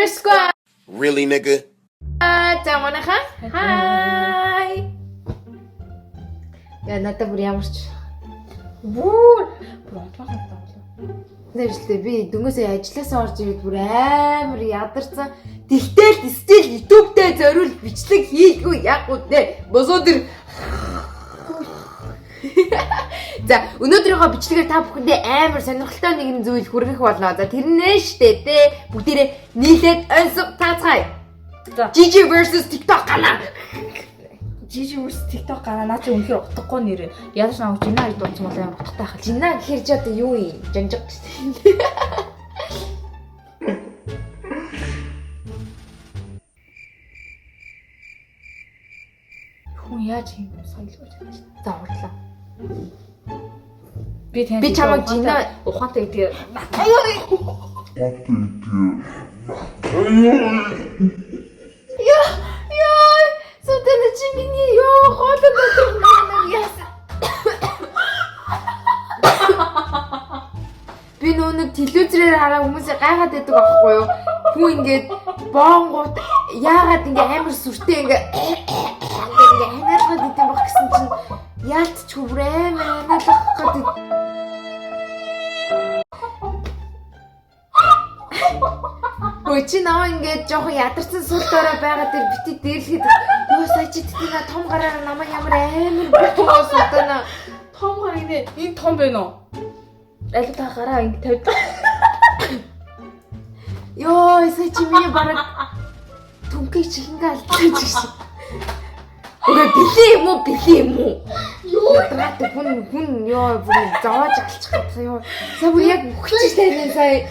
Gamer Squad. Really, nigga? За манайхаа. Hi. Яа надад бүр ямар ч Бүр бүр унтмаар санагдав болоо. нэршлээ би дөнгөсөө ажилласаа орж ирээд бүр амар ядарсан. Тэгтэл стил YouTube-тэй зориул бичлэг хийлгүй яг үдэ. Босоо тэр. За өнөөдрийнхөө бичлэгээр та бүхэндээ амар сонирхолтой нэгэн зүйл хүргэх болно. За тэр нэ штэ тэ бүгдээрээ нийлээд онсог таацгаая. За. GG versus TikTok гана. Жижи үрс TikTok гараа наа чи үнэхээр утгагүй нэр. Ядаж намайг жина гэж дуудсан бол амар утгатай хал. Жина гэхэр чи одоо юу юм? Жанжиг. Хүн яаж юм соёлгүй чадаж. За уурлаа. Би тань Би чамайг жина ухаантай гэдгээр Яа, яа, сутана чи миний ёо хоолой дотор нэг яасан. Би нөө нэг телевизээр хараа хүмүүсээ гайхаад байдаг аахгүй юу? Хүн ингээд боонгууд яагаад ингээ амар сүртэй ингээ ингээ ханиалгаад идэм баг гэсэн чинь яалтч бүр амар ханиалгах гэдэг. Өө чи наа ингээд жоохон ядарсан сүл дорой байгаа тэр бити дээрлэхэд ёо сая чи тэтгэна том гараар намайг ямар амар бүтгөө сутана. Том гар инэ энэ том байна уу? Аль та гараа ингэ тавьд. Ёо сая чи миний бараг түнхийг чихэнгээ алдсан ч гэсэн. Өө бэлээ юм уу бэлээ юм уу? Ядраад хүн хүн ёо бүр зовоож алчих гэсэн ёо. Сая бүр яг үхчих тайлан сая.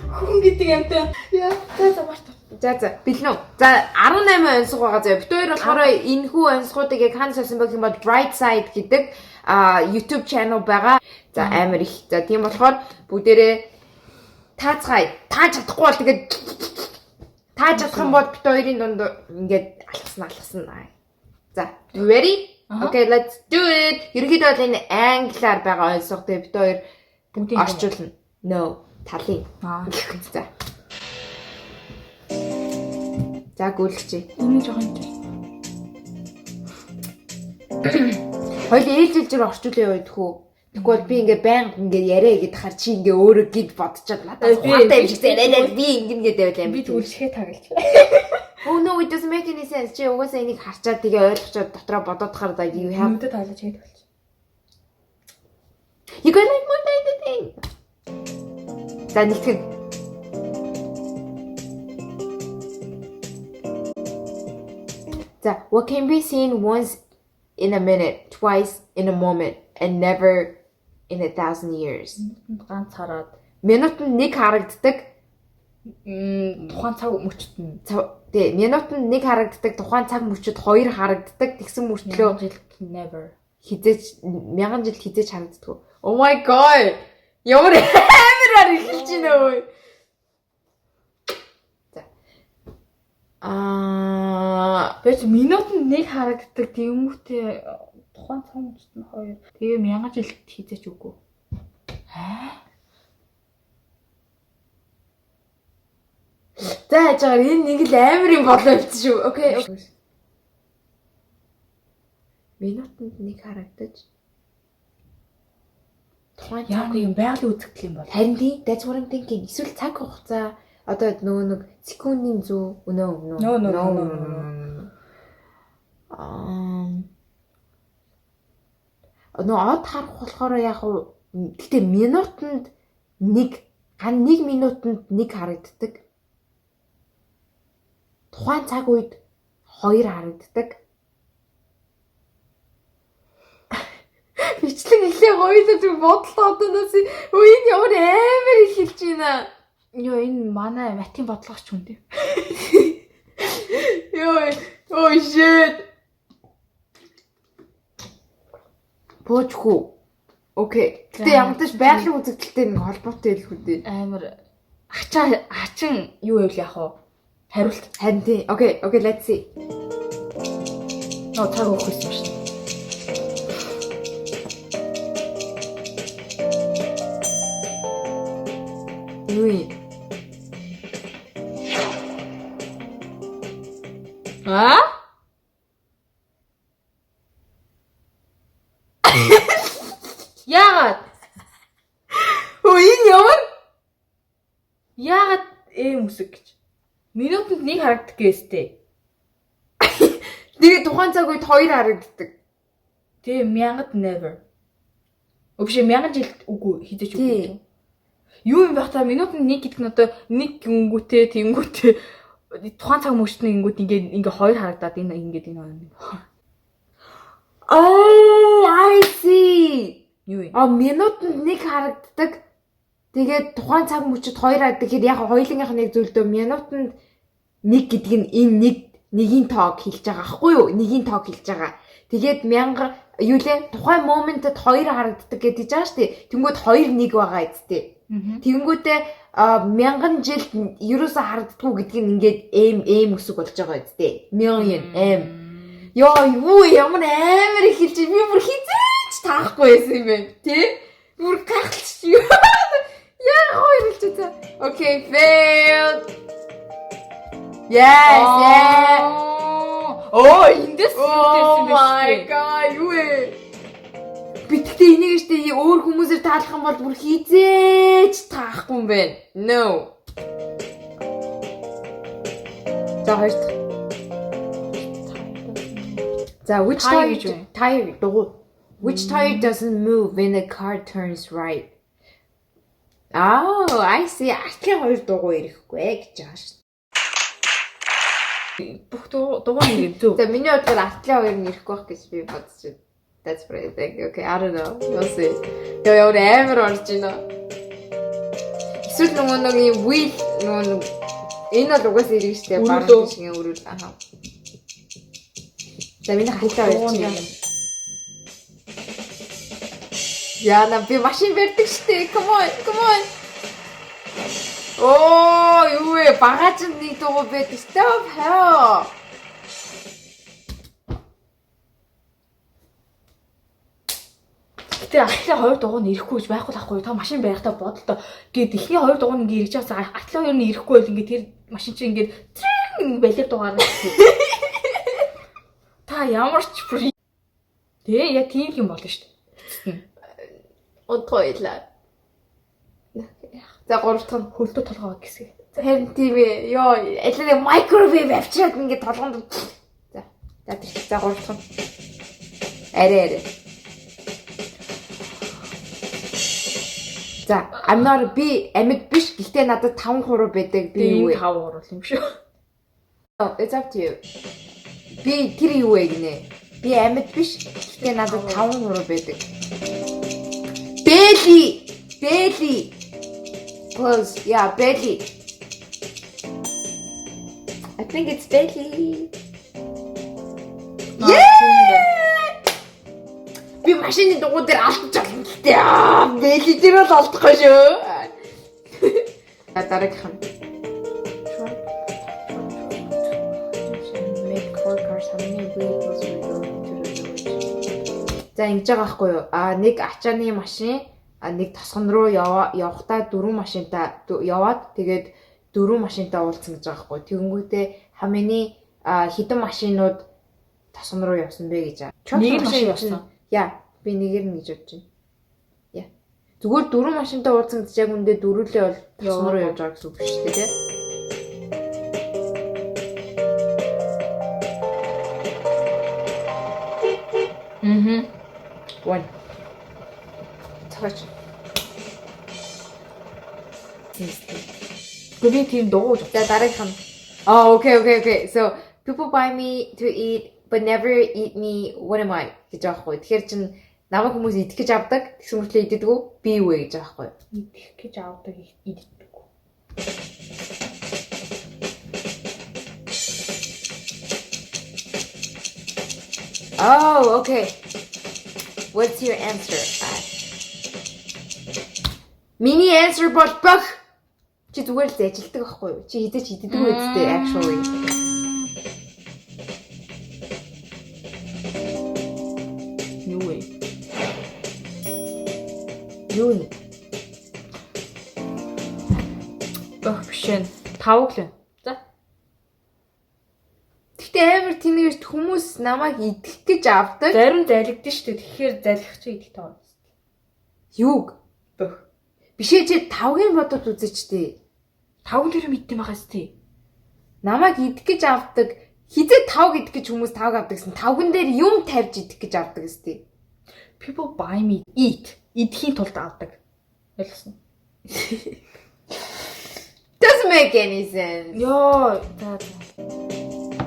Хүн гэдэг юмтай. Яа, за за март. За за бэлэн үү? За 18 онсго байгаа заяа. Бид хоёр болохоор энэхүү онсгуудыг яг хаана сольсон бэ гэх юм бол Bright Side гэдэг YouTube channel байгаа. За амар их. За тийм болохоор бүгдээрээ таацгаая. Тааж чадахгүй бол тэгээд тааж чадах юм бол бид хоёрын дунд ингээд алхасна алхасна. За you ready? Okay, let's do it. Ерөнхийдөө бол энэ англиар байгаа онсго. Тэгээд бид хоёр Бүгдийг орчуулна. No, талын. Аа. За. За гүйлгчээ. Энэ жоохон юм. Хоёул ээлжилжээр орчуулъя яваад хүү. Тэгэхгүй бол би ингээ байнга ингээ яриа гэдэг хахаар чи ингээ өөрөө гид бодчиход надаас ухаантай юм шиг яриад би ингэн гэдэг байл юм. Би тэгвэл тагалж. Oh no, it doesn't make any sense. Чи угаасаа энийг харчаад тэгээ ойлгочоод дотроо бодоод хахаар да you have Нүдэд тагалж чигээ тагалж. you got like more than anything. За нэгтгэн. За what can be seen once in a minute, twice in a moment and never in a thousand years. Минутанд ганц хараад Минутанд нэг харагддаг. тухайн цаг мөчт нь Тий, минутанд нэг харагддаг, тухайн цаг мөчид хоёр харагддаг. Тэгсэн мөртлөө мянган жилд never. хизээч мянган жил хизээч харагддаг. Oh my god. Ямар амараар эхэлж байна өө. За. Аа, Бэж минутанд нэг харагддаг тэмүүтээ тухайн цаг мөчт нь хоёр. Тэгээ мянган жилд хизээч үгүй. За яаж байгаа энэ нэг л амар юм болоо явчих шүү. Окей. Минутанд нэг харагдаж тухайн цаг Ямар нэг юм байгалийн үзэгдэл юм бол. Харин тий, that's what I'm thinking. Эсвэл цаг хугацаа одоо нөгөө нэг секундын зүү өнөө өнөө. No, no, no, no, no, Аа. Нөгөө од харах болохоор яг уу гэтээ минутанд нэг ган нэг минутанд нэг харагддаг. Тухайн цаг үед хоёр харагддаг. Бичлэг эхлээ гоё л зүг бодлоо одоноос өө энэ ямар амар эхэлж байна. Йоо энэ манай матийн бодлогоч хүн тийм. Йоо, oh shit. Буужгүй. Окей. Гэтэ ямар ч байгалийн үзэгдэлтэй нэг холбоотой л хүү дээ. Амар ачаа хачин юу байвал яах вэ? Хариулт. Харин тий. Окей, окей, let's see. Нөө цаг өгөх гэсэн шүү дээ. Юу юм? Аа? Яагаад? Өө, энэ ямар? Яагаад M үсэг гэж? Минутанд нэг харагддаг гэстэй. Тэгээ тухайн цаг үед хоёр харагддаг. Тэгээ мянгад never. Өвшөө мянган жилд үгүй, хэзээ ч үгүй. Тий. Юу юм байх та, минутанд нэг гэдэг нь одоо нэг гингүүтээ тэнгүүтээ тухайн цаг мөчтний гингүүт ингээд ингээ хоёр харагдаад энэ ингээд энэ хоёр. Oh, I see. Юу юм? А, минутанд нэг харагддаг. Тэгээд тухайн цаг мөчид хоёр харагддаг. Тэгэхээр яг хоёулынх нь нэг зүйлдөө минутанд нэг гэдэг нь энэ нэг нэгийн тоог хэлж байгаа хгүй юу? Нэгийн тоог хэлж байгаа. Тэгээд мянга юу лээ? Тухайн moment д хоёр харагддаг гэдэг жаа штэ. Тэнгүүд 2 1 байгаа эцтэй. Тэнгүүтээ мянган жилд ерөөсөө харагддаггүй гэдг нь ингээд M M үсэг болж байгаа үстэй. Million M. Йоо, юу ямар амар их хэлж, би бүр хэзээ ч таахгүй байсан юм байна. Тэ? Бүр гайхалч юу. Яа, хоёр хэлж за. Okay, failed. Yes, yeah. Оо, эндээс Oh my god, юу вэ? Би тэгтээ энийг штэ өөр хүмүүсээр таалах юм бол бүр хэзээ ч таахгүй юм байна. No. За, хоёр дахь. За, which Tire tire гэж юу? Tire дугуй. Which tire doesn't move when the car turns right? Oh, I see. Артлын хоёр дугуй ирэхгүй гэж байгаа шүү. Бүх дугуй нэг зөв. За, миний бодлоор артлын хоёр нь ирэхгүй байх гэж би бодож байна. That's what I think. Okay, I don't know. We'll see. Яа, ямар амар орж байна. Эсвэл нөгөө нэг юм wheel, нөгөө нэг энэ бол угаасаа ирэх штэ, баруун Өрөөлөө. тийшээ өрөөл. Аха. За, миний хальтаа Дугуй хоёр нэг чинь. Яна, би машин барьдаг штэ. Come on, come on. Оо, юу вэ? Багаажинд нэг дугуй байдаг. Stop, hell. Гэтэ артлын хоёр дугуй нь ирэхгүй гэж байхгүй л ахгүй. Та машин барихтаа бодолтой. Гээд эхний хоёр дугуй нь ингээ ирж байгаа. Артлын хоёр нь ирэхгүй байл ингээ тэр машин чинь ингээ трин балер дугаарна. Та ямар ч бүр. Тэгээ яг тийм юм болно шүү дээ. Унтгойлаа. За, гурав дахь нь. Хөлдөө толгой гэсэн. Харин тийм ээ. Йоо, аль нэг microwave авчираад ингээд толгонд. За. За, тэр. За, гурав дахь нь. Арай арай. За, I'm not a би амьд биш. Гэхдээ надад 5 хуруу байдаг. Би юу Би вэ? тав уруул юм шүү. Oh, it's up to you. Би тэр юу вэ гинэ? Би амьд биш. Гэхдээ надад 5 хуруу байдаг. Belly. Belly. Close. Yeah, belly. I think it's belly. Yeah! Би машины дугуй дээр алдаж болно л дээ. Аа, belly дээр бол алдахгүй шүү. За, дараагийнх нь. Make four cars, how many vehicles will go into the village? За, ингэж байгаа байхгүй юу? А, нэг ачааны машин, нэг тосгон руу явахдаа дөрвөн машинтай яваад, тэгээд дөрвөн машинтай уулзсан гэж байгаа байхгүй юу? Тэгэнгүүтээ how many хэдэн машинууд тосгон руу явсан бэ гэж байгаа. Нэг л машин явсан. Яа, би нэгээр нь гэж бодож байна. Яа. Зүгээр дөрвөн машинтай уулзсан гэж яг үндэ дөрвөлээ бол тосгон руу явж байгаа гэсэн үг шүү дээ, тий? Мгм. One. Цогооч. Гэхдээ би тийм дугуй гэж За, дараагийнх нь. Oh, okay. So, people buy me to eat but never eat me. What am I? гэж байгаа байхгүй. Тэгэхээр чин намайг хүмүүс идэх гэж авдаг. Тэгсэн мөртлөө идэгдэггүй. Би юу вэ гэж байгаа байхгүй. Идэх гэж авдаг, иддэг. Oh, okay. What's your answer? Миний answer бол бох. Чи зүгээр л зэжилдэг байхгүй юу? Чи хэзээ ч иддэггүй үстэй actually. Юу вэ? Юу вэ? Бох биш ээ. Тавг л. За. Гэхдээ амар тэнэгэрт хүмүүс намайг идэх гэж авдаг. Зарим залгидэн шүү дээ. Тэгэхээр залгих чи идэх таа. Юуг? Бөх. Бишээ чи тавгийн бодод үзээч тээ. Тавган тэр юм идэх байхаас тий. Намайг идэх гэж авдаг. Хизээ тавг идэх гэж хүмүүс тавг авдаг гэсэн. Тавган дээр юм тавьж идэх гэж авдаг гэстэй. People buy me eat. Идэхийн тулд авдаг. Ойлгосон. Doesn't make any sense. Йоо, за за.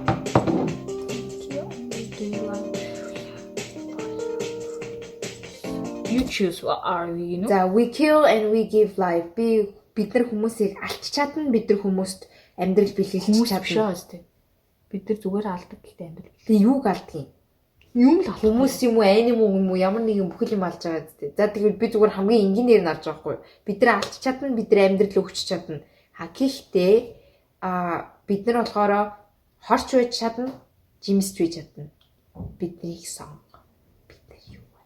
You choose what are we, you know? За we kill and we give life. Би бид нар хүмүүсийг алч чадна, бид нар хүмүүст амьдрал бэлгэлж Хүмүүс биш чадна. аа өстэй. Бид нар зүгээр алдаг гэхдээ амьдрал. Тэг юуг алдгийг? Юм л алах. Хүмүүс юм уу, аним уу юм уу, ямар нэгэн бүхэл юм алж байгаа зү. За тэгвэл би зүгээр хамгийн энгийнээр нь алж байгаа хгүй. Бид нар алч чадна, бид нар амьдрал өгч чадна. А гэхдээ бид нар болохоор хорч байж чадна, жимсч байж чадна. Биднийг сонго. Бид нар юу вэ?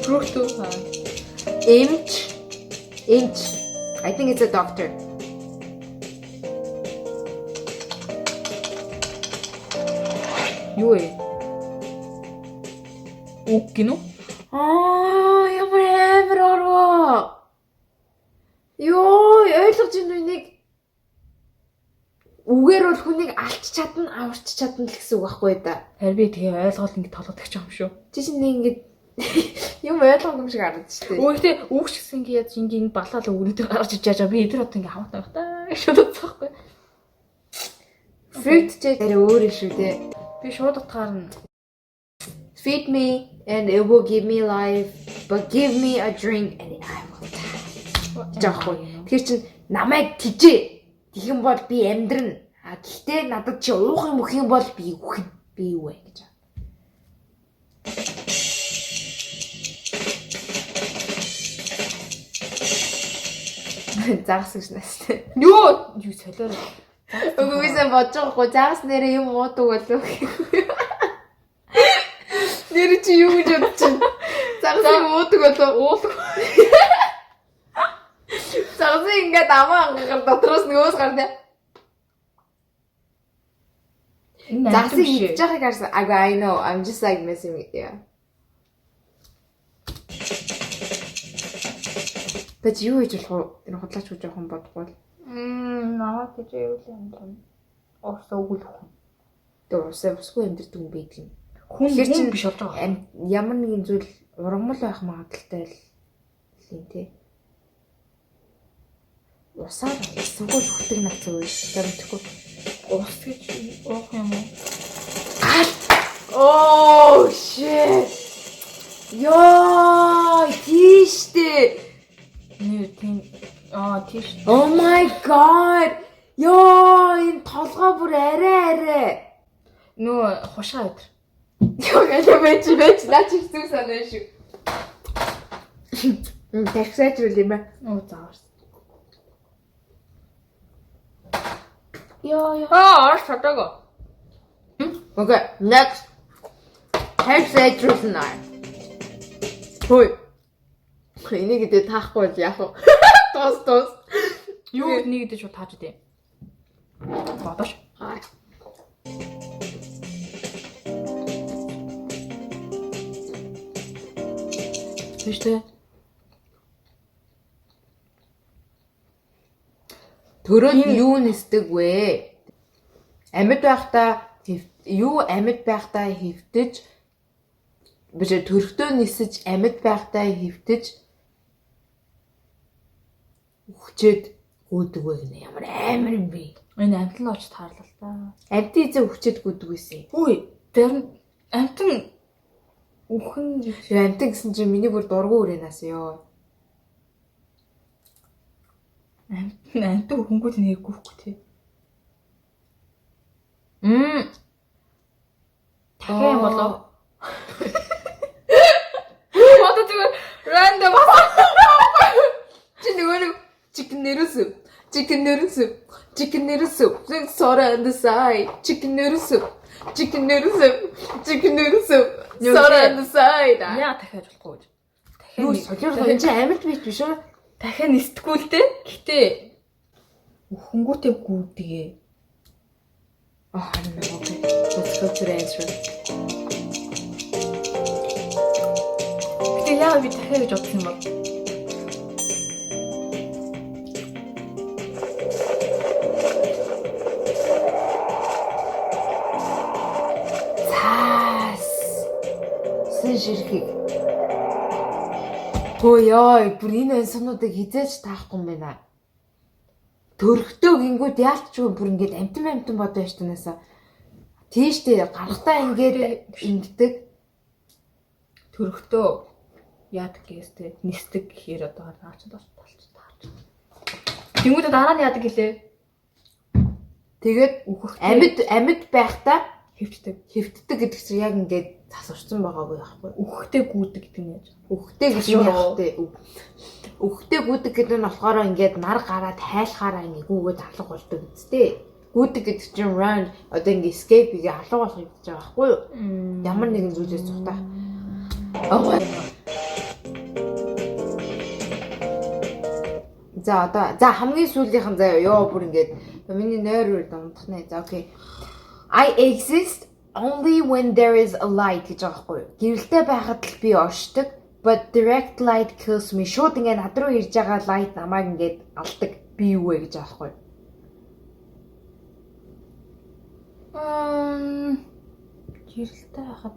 Fruit үү? Эмч. Эмч. I think it's a doctor. Юу вэ? Үг гинүү? Аа, ямар амар орвоо. Йоо, ойлгож байна уу нэг үгээр бол хүнийг алч чадна, аварч чадна л гэсэн үг байхгүй да. Харин би тэгээ ойлгоол ингэ толгодох юм шүү. Чи чинь нэг ингэ юм ойлгоогүй юм шиг харагдаж штэ. Өө гэтээ үг ч гэсэн ингэ яаж ингэ ингэ балаал өгнөдөр гарч иж яаж би эдгээр одоо ингэ хамаатай байх та гэж бодсон байхгүй. Fruit ч арай өөр юм шүү дээ. Би шууд утгаар нь Feed me and it will give me life, but give me a drink and I will die. Жаахгүй. Тэр чин намайг тижээ. Тэгэн бол би амьдрна. А гэхдээ надад чи уух юм өгөх юм бол би үхэн. Би юу вэ гэж. Загас гэж настай. юу юу солиор. Үгүй бисаа бодож байгаа хгүй. Загас нэрээ юм уудаг болов гэх. Нэр чи юу гэж бодож чинь? Загас юм уудаг болов уулах. Загас ингээд амаа ангаар дотроос нөгөөс гарна. Энэ Загасыг амтан биш идэж ээ. байгааг харсан. I know. I'm just like messing with you. Тэч юу хийж болох вэ? Энэ худлаач гэж жоохон бодохгүй л. Намайг гэж юу л юм. Уусаа үгэл хүн. Тэгээ усаа усгүй амьдэрдэг хүн байдаг юм. Хүн Тэгэхээр хүн чинь биш болж байгаа. Ямар нэгэн зүйл ургамал байх магадлалтай л юм тий. Усаар усангүй л хөтг нац үе. За мэдэхгүй. Ус гэж уух юм уу? Галт. Oh shit. Йоо, тийштэй. Нэр тийм аа тийш. Oh my god. Йоо, энэ толгой бүр арай арай. Нөө хушаа өдр. Йоо, галаа байж байж наа чи хэцүү санаа шүү. Таксайжрал юм аа. Оо заавар. Йоо, ёо. Аа, орч чадаагүй. Okay, next. Таксайжрал наа. Хөөе. Энийг гэдэг таахгүй бол яах вэ? Тус тус. Юу нэг гэдэг шууд тааж үдээ. Бодоош. Аа. Тийш үү? Төрөөд юу нисдэг вэ? Амьд байхдаа юу амьд байхдаа хэвтэж биш ээ, төрхтөө нисэж амьд байхдаа хэвтэж үхчээд гүйдэг вэ гэнэ ямар амар юм бэ? Энэ амтан очиж таарлаа л та. Амьтын эзэн үхчээд гүйдэг байсан. Үгүй, зарим амтан үхэн Юу амьтан гэсэн чинь миний бүр дургу өрөөнөөс ёо. амтан амтан үхэнгүүд нэргүй хөхгүй тий. Дахиад юм болов. Одоо зүгээр random Чи нөгөө нэг chicken noodle soup, chicken noodle soup, chicken noodle soup. Then soda on the side, chicken noodle soup, chicken noodle soup, chicken noodle soup, Юу soda вэ? on the side. Яа дахиад болохгүй гэж. Юу Дахиад солиор энэ чи амьд бит биш үү? Дахиад нисдэхгүй л дээ. Гэтэ үхэнгүүтээ гүйдэг. Oh, I don't know. Okay. Let's go to the answer. Гэтэ яагаад би дахиад гэж бодсон юм бол? Цаас. Сэн ширхэг. Хөө ёо, бүр энэ онсгонуудыг хизээж таахгүй юм байна. Төрхтөө гингүүд яалтчгүй бүр ингээд амтан амтан бодоо яш танаасаа. Тийштэй гарахтаа ингээд ингэдэг. Төрхтөө яадаг гэстэй нисдэг гэхээр одоо наач талч таарч. Тэнгүүдээ дараа нь яадаг гэлээ? Тэгээд Үхэх амьд амьд байхдаа хэвтдэг. хэвтдэг гэдэг чинь яг ингээд засварсан байгаагүй байхгүй. Үхэхдээ гүйдэг гэдэг нь яаж? Үхтэй гэж нь яах вэ? Үхтэй гүйдэг гэдэг нь болохоор ингээд нар гараад хайлахаараа ингээд гүгээд алга болдог үсттэй. Гүйдэг гэдэг чинь run одоо ингээд escape хийгээ алга болох гэж байгаа байхгүй юу? Ямар нэгэн зүйлээс цухтаа. Oh. За одоо за хамгийн сүүлийнхэн заяа ёо бүр ингээд миний нойр үр дунтах нэ. За okay. I exist only when there is a light гэж байгаа байхгүй юу? Гэрэлтэй байхад л би оршдог. But direct light kills me. Шууд ингээд над руу ирж байгаа light намайг ингээд алдаг. Би юу вэ гэж байгаа байхгүй юу? Гэрэлтэй байхад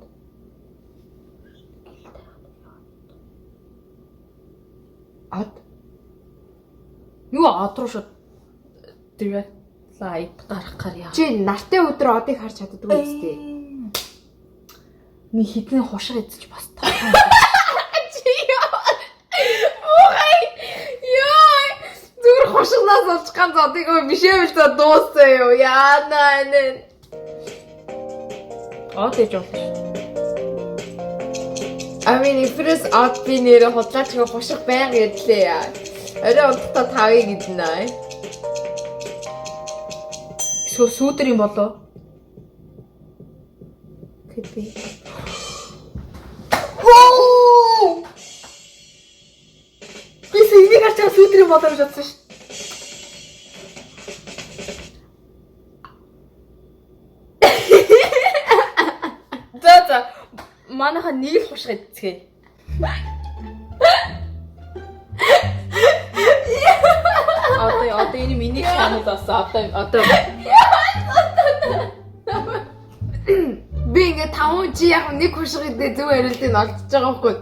Од юу од руу шууд direct light гарах гар яа. Чи нартай өдөр одыг харж чаддаггүй үстэй. Нэг хідэн хушиг эзэж бас таа. Чи яа. Мухай. Яа. Зүгээр хушигнаас олж ганц одыг бишээ бил за дууссан юу? Яана нэ. Од ээж болно шүү. I mean if it is од би нэрэ худлаач хушиг байнга идлээ яа. Орой унтахтаа тавыг идэнэ. Эсвэл сүүдэр юм болоо? Could be. Воо! Би энийг харж байгаа сүүдэр юм болоо гэж бодсон шүү. За за. Манайха нэг л хушиг идцгээе. Одоо энэ миний channel болсон. Одоо Би ингээ таван чи яг нэг хушиг идээ зөв хариултыг нь олдож байгаа байхгүй.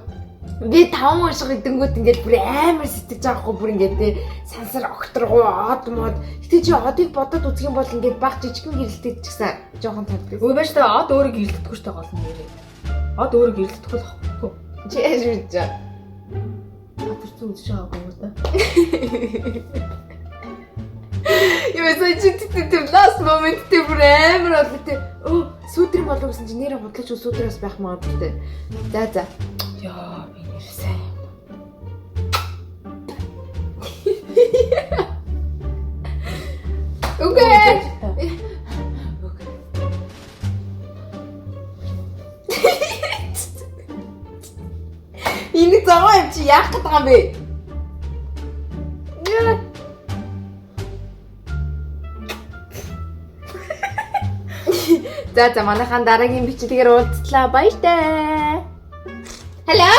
Би таван хушиг идэнгүүт ингээд бүр амар сэтгэж байгаа байхгүй бүр ингээд те сансар огторгоо од мод. Гэтэ чи одыг бодоод үзэх юм бол ингээд баг жижигэн гэрэлтэй ч гэсэн жоохон тавьдаг. Үгүй байж та од өөрөө гэрэлтэхгүй шүү дээ гол нь нэрээ. Од өөрөө гэрэлтэхгүй л байхгүй. Чи яаж мэдэж байгаа? Та тэр зүү үзэж байгаагүй юу та? Юу сая чи тэр last moment тэр бүр амар болоо те. Өө сүүдэр болов гэсэн чи нэрээ худлаач сүүдрээс байх магадaltaй. За за. Яа би нэр сайн. Okay. Okay. Энэ зовоо юм чи яах гээд байгаа юм бэ? Яа. За за манайхан дараагийн бичлэгээр уулзлаа. Баяртай. Hello.